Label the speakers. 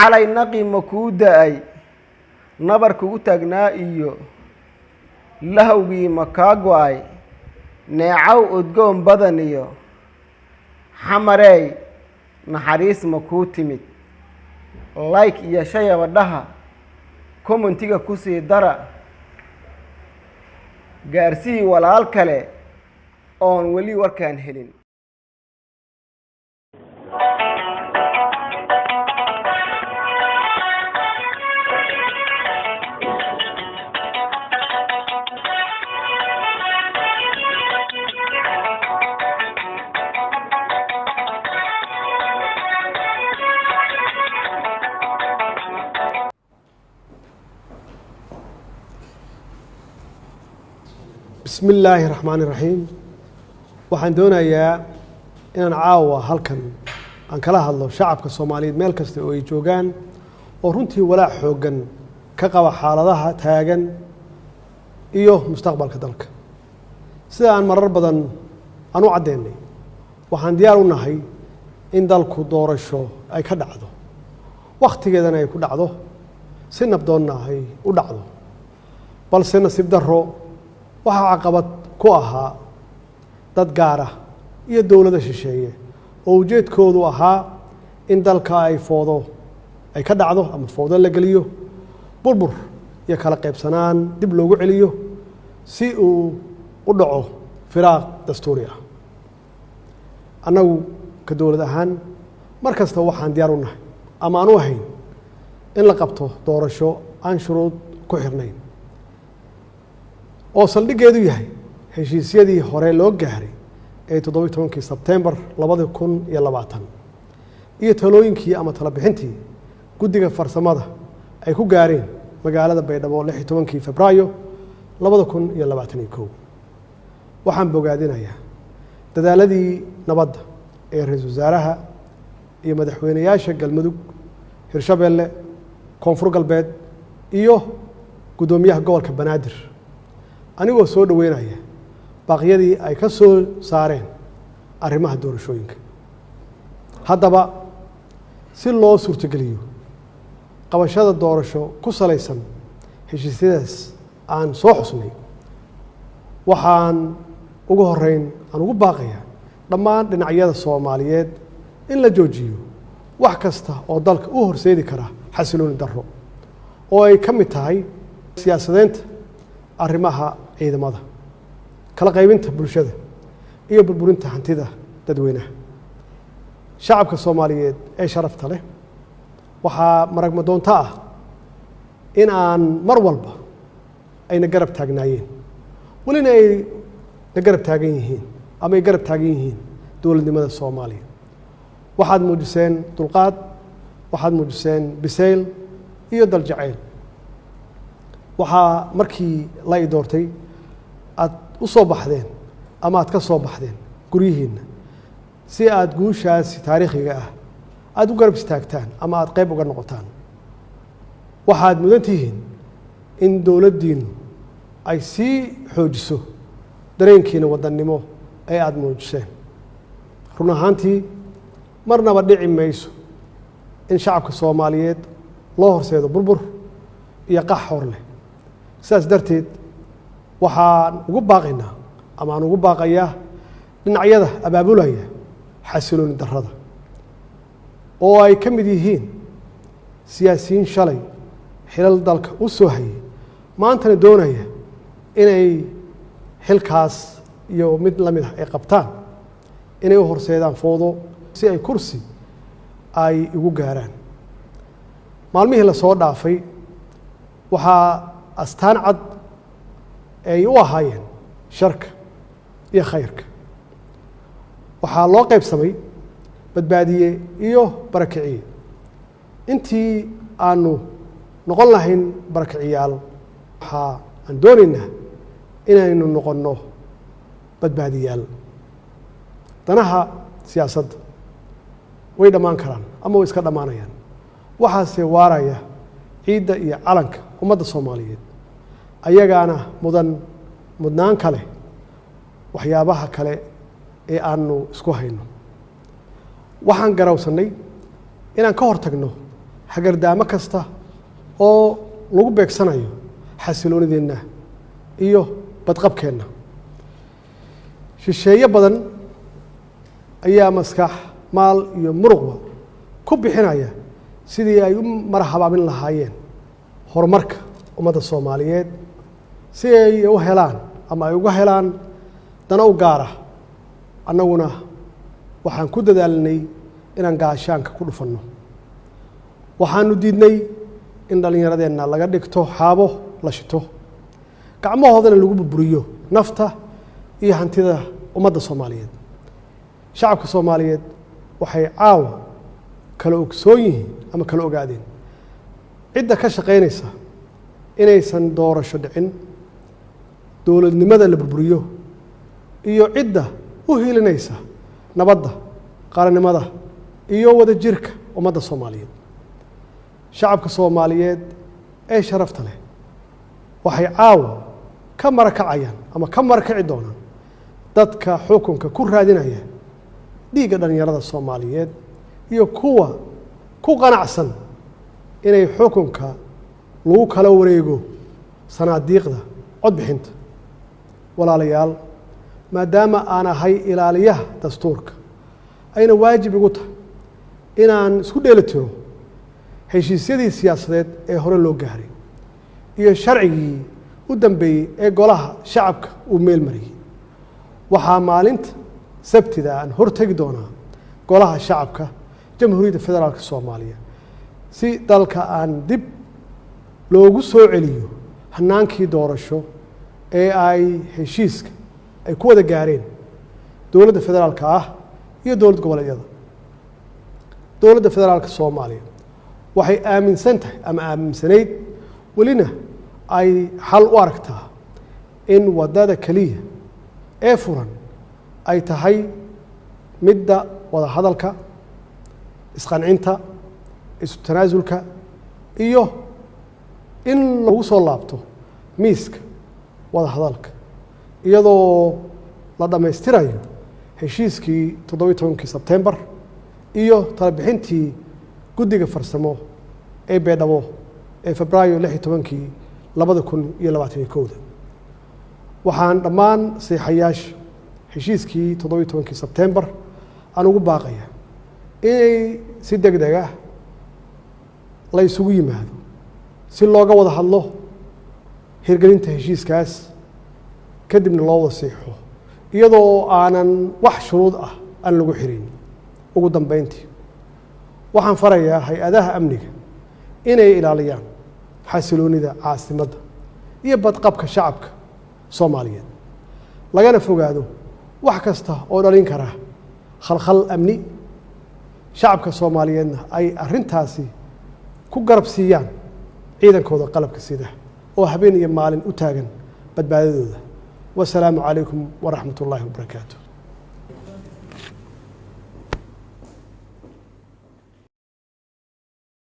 Speaker 1: Xalay naqi ma kuu da'ay, nabar kugu taagnaa iyo lahawgii ma kaa go'ay, neecaw udgoon badan iyo xamareey naxariis ma kuu timid? Like iyo share-ba dhaha, comment-iga ku sii dara, gaarsii walaal kale oon weli warkaan helin.
Speaker 2: Bismi illaahi raxmaani raxiim. Waxaan doonayaa inaan caawa halkan aan kala hadlo shacabka Soomaaliyeed meel kasta oo ay joogaan, oo runtii walaac xooggan ka qaba xaaladaha taagan iyo mustaqbalka dalka. Sida aan marar badan aan u caddeynay, waxaan diyaar u nahay in dalku doorasho ay ka dhacdo, wakhtigeedana ay ku dhacdo, si nabdoonna ay u dhacdo. Balse nasiib darro, waxaa caqabad ku ahaa dad gaar ah iyo dowlada shisheeye oo ujeedkoodu ahaa in dalka ay foodo ay ka dhacdo ama foodo la geliyo, burbur iyo kala qaybsanaan dib loogu celiyo, si uu u dhaco firaaq dastuuri ah. Annagu ka dowlad ahaan mar kasta waxaan diyaar u nahay ama aan u ahayn in la qabto doorasho aan shuruud ku xirnayn, oo saldhiggeedu yahay heshiisyadii hore loo gaaray ee 17-kii Sebtembar 2020 iyo talooyinkii ama talo bixintii guddiga farsamada ay ku gaareen magaalada Baydhabo 16-kii Febraayo 2021. Waxaan bogaadinayaa dadaaladii nabadda ee ra-iisul wasaaraha iyo madaxweyneyaasha Galmudug, Hirshabeelle, Koonfur Galbeed iyo guddoomiyaha gobolka Banaadir, anigoo soo dhoweynaya baaqyadii ay ka soo saareen arrimaha doorashooyinka. Haddaba, si loo suurtogeliyo qabashada doorasho ku salaysan heshiisyadaas aan soo xusnay, waxaan ugu horeyn aan ugu baaqayaa dhammaan dhinacyada Soomaaliyeed in la joojiyo wax kasta oo dalka u horseedi kara xasilooni darro, oo ay ka mid tahay siyaasadeynta arrimaha ciidamada, kala qaybinta bulshada iyo burburinta hantida dadweynaha. Shacabka Soomaaliyeed ee sharafta leh, waxaa maragmadoonto ah in aan mar walba ayna garab taagnaayeen, welina ay na garab taagan yihiin ama ay garab taagan yihiin dowladnimada Soomaaliya. Waxaad muujiseen dulqaad, waxaad muujiseen bisayl iyo daljacayl. Waxaa markii la i doortay aad u soo baxdeen ama aad ka soo baxdeen guryihiinna si aad guushaasi taariikhiga ah aada u garab istaagtaan ama aada qayb uga noqotaan. Waxaad mudan tihiin in dowladdiinnu ay sii xoojiso dareenkiina wadannimo ee aada muujiseen. Run ahaantii, marnaba dhici mayso in shacabka Soomaaliyeed loo horseedo burbur iyo qax hor leh. Sidaas darteed, waxaan ugu baaqaynaa ama aan ugu baaqayaa dhinacyada abaabulaya xasilooni darrada, oo ay ka mid yihiin siyaasiyiin shalay xilal dalka u soo hayay, maantana doonaya inay xilkaas iyo mid la mid ah ay qabtaan, inay u horseedaan foodo si ay kursi ay igu gaaraan. Maalmihii lasoo dhaafay waxaa astaan cad ay u ahaayeen sharka iyo khayrka. Waxaa loo qaybsamay badbaadiye iyo barakiciye. Intii aanu noqon lahayn barakiciyaal, waxaa aan doonaynaa inaynu noqonno badbaadiyaal. Danaha siyaasadda way dhammaan karaan ama way iska dhammaanayaan, waxaase waaraya ciidda iyo calanka ummadda Soomaaliyeed, ayagaana mudan mudnaan kale waxyaabaha kale ee aanu isku hayno. Waxaan garawsannay inaan ka hor tagno Hagardaamo kasta oo lagu beegsanayo xasiloonideenna iyo badqabkeenna. Shisheeye badan ayaa maskax, maal iyo muruqba ku bixinaya sidii ay u marhabaabin lahaayeen horumarka ummadda Soomaaliyeed, si ay u helaan ama ay uga helaan dana u gaara. Annaguna waxaan ku dadaalnay inaan gaashaanka ku dhufanno. Waxaanu diidnay in dhallinyaradeenna laga dhigto xaabo la shito, gacmahoodana lagu burburiyo nafta iyo hantida ummadda Soomaaliyeed. Shacabka Soomaaliyeed waxay caawa kala ogsoon yihiin ama kala ogaadeen cidda ka shaqaynaysa inaysan doorasho dhicin, dowladnimada la burburiyo, iyo cidda u hiilinaysa nabadda, qaranimada iyo wadajirka ummadda Soomaaliyeed. Shacabka Soomaaliyeed ee sharafta leh waxay caawa ka marakacayaan ama ka marakaci doonaan dadka xukunka ku raadinaya dhiigga dhallinyarada Soomaaliyeed iyo kuwa ku qanacsan inay xukunka lagu kala wareego sanaadiiqda codbixinta. Walaalayaal, maadaama aan ahay ilaaliyaha dastuurka, ayna waajib igu tahay inaan isku dheeli tiro heshiisyadii siyaasadeed ee hore loo gaaray iyo sharcigii u dambeeyey ee Golaha Shacabka uu meel mariyey, waxaa maalinta Sabtida aan hortegi doonaa Golaha Shacabka Jamhuuriyadda Federaalka Soomaaliya si dalka aan dib loogu soo celiyo hanaankii doorasho ee ay heshiiska ay ku wada gaareen dowladda federaalka ah iyo dowlad goboleedyada. Dowladda Federaalka Soomaaliya waxay aaminsan tahay ama aaminsanayd, welina ay xal u aragtaa, in waddada keliya ee furan ay tahay midda wada hadalka, isqancinta, isu tanaasulka iyo in lagu soo laabto miiska wada hadalka, iyadoo la dhammaystirayo heshiiskii 17-kii Sebtembar iyo talabixintii guddiga farsamo ee Beedhabo ee Febraayo 16-kii 2021. Waxaan dhammaan saxiixayaasha heshiiskii 17-kii Sebtembar aan ugu baaqaya inay si deg deg ah la isugu yimaado si looga wada hadlo hirgelinta heshiiskaas, kadibna loo wada saxiixo iyadoo aanan wax shuruud ah aan lagu xirin. Ugu dambeyntii, waxaan farayaa hay-adaha amniga inay ilaaliyaan xasiloonida caasimadda iyo badqabka shacabka Soomaaliyeed, lagana fogaado wax kasta oo dhalin kara khalkhal amni, shacabka Soomaaliyeedna ay arrintaasi ku garab siiyaan ciidankooda qalabka sida oo habeen iyo maalin u taagan badbaadadooda. Wasalaamu calaykum waraxmat ullaahi wabarakaatu.